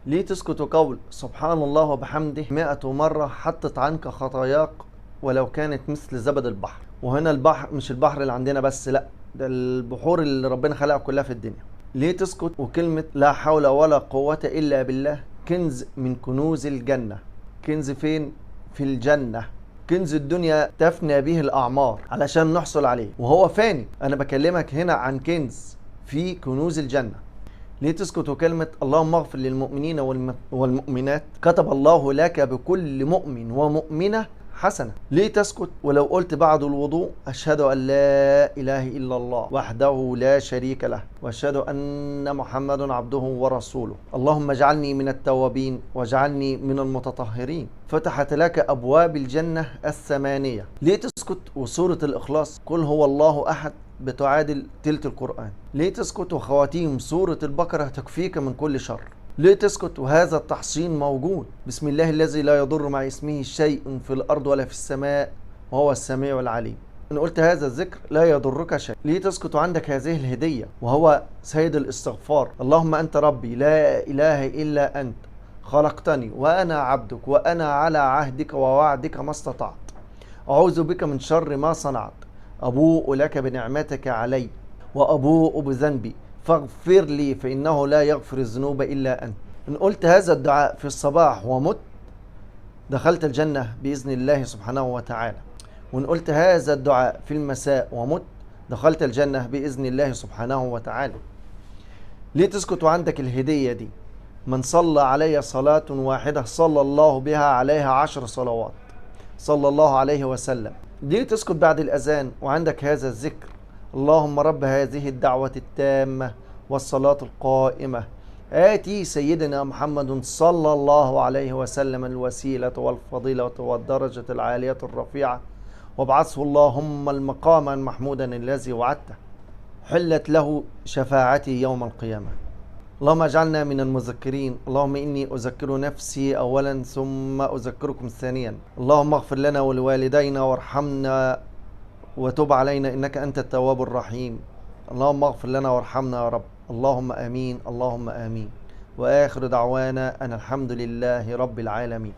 ليه تسكت وقول سبحان الله وبحمده 100 مرة حطت عنك خطاياك ولو كانت مثل زبد البحر. وهنا البحر مش البحر اللي عندنا بس، لا، ده البحور اللي ربنا خلقها كلها في الدنيا. ليه تسكت وكلمة لا حول ولا قوة إلا بالله كنز من كنوز الجنة؟ كنز فين؟ في الجنة. كنز الدنيا تفنى به الأعمار علشان نحصل عليه وهو فاني. أنا بكلمك هنا عن كنز في كنوز الجنة. ليه تسكت وكلمة اللهم اغفر للمؤمنين والمؤمنات كتب الله لك بكل مؤمن ومؤمنة حسنة؟ ليه تسكت ولو قلت بعد الوضوء أشهد أن لا إله إلا الله وحده لا شريك له وأشهد أن محمدا عبده ورسوله، اللهم اجعلني من التوابين واجعلني من المتطهرين، فتحت لك أبواب الجنة 8. ليه تسكت وسورة الإخلاص قل هو الله أحد بتعادل تلت القرآن؟ ليه تسكت وخواتيم سورة البقرة تكفيك من كل شر؟ ليه تسكت وهذا التحصين موجود؟ بسم الله الذي لا يضر مع اسمه شيء في الأرض ولا في السماء وهو السميع العليم. إن قلت هذا الذكر لا يضرك شيء. ليه تسكت وعندك هذه الهدية وهو سيد الاستغفار؟ اللهم أنت ربي لا إله إلا أنت، خلقتني وأنا عبدك وأنا على عهدك ووعدك ما استطعت، أعوذ بك من شر ما صنعت، أبوء لك بنعمتك علي وأبوء بذنبي فاغفر لي فإنه لا يغفر الذنوب إلا أنت. إن قلت هذا الدعاء في الصباح ومت دخلت الجنة بإذن الله سبحانه وتعالى، وإن قلت هذا الدعاء في المساء ومت دخلت الجنة بإذن الله سبحانه وتعالى. ليه تسكت وعندك الهدية دي؟ من صلى علي صلاة واحدة صلى الله بها عليها 10 صلوات صلى الله عليه وسلم. ليه تسكت بعد الأذان وعندك هذا الذكر؟ اللهم رب هذه الدعوة التامة والصلاة القائمة آتي سيدنا محمد صلى الله عليه وسلم الوسيلة والفضيلة والدرجة العالية الرفيعة، وابعثه اللهم المقام المحمودا الذي وعدته، حلت له شفاعتي يوم القيامة. اللهم اجعلنا من المذكرين. اللهم إني أذكر نفسي أولا ثم أذكركم ثانيا. اللهم اغفر لنا ولوالدينا وارحمنا وتب علينا إنك أنت التواب الرحيم. اللهم اغفر لنا وارحمنا يا رب. اللهم آمين، اللهم آمين. وآخر دعوانا أن الحمد لله رب العالمين.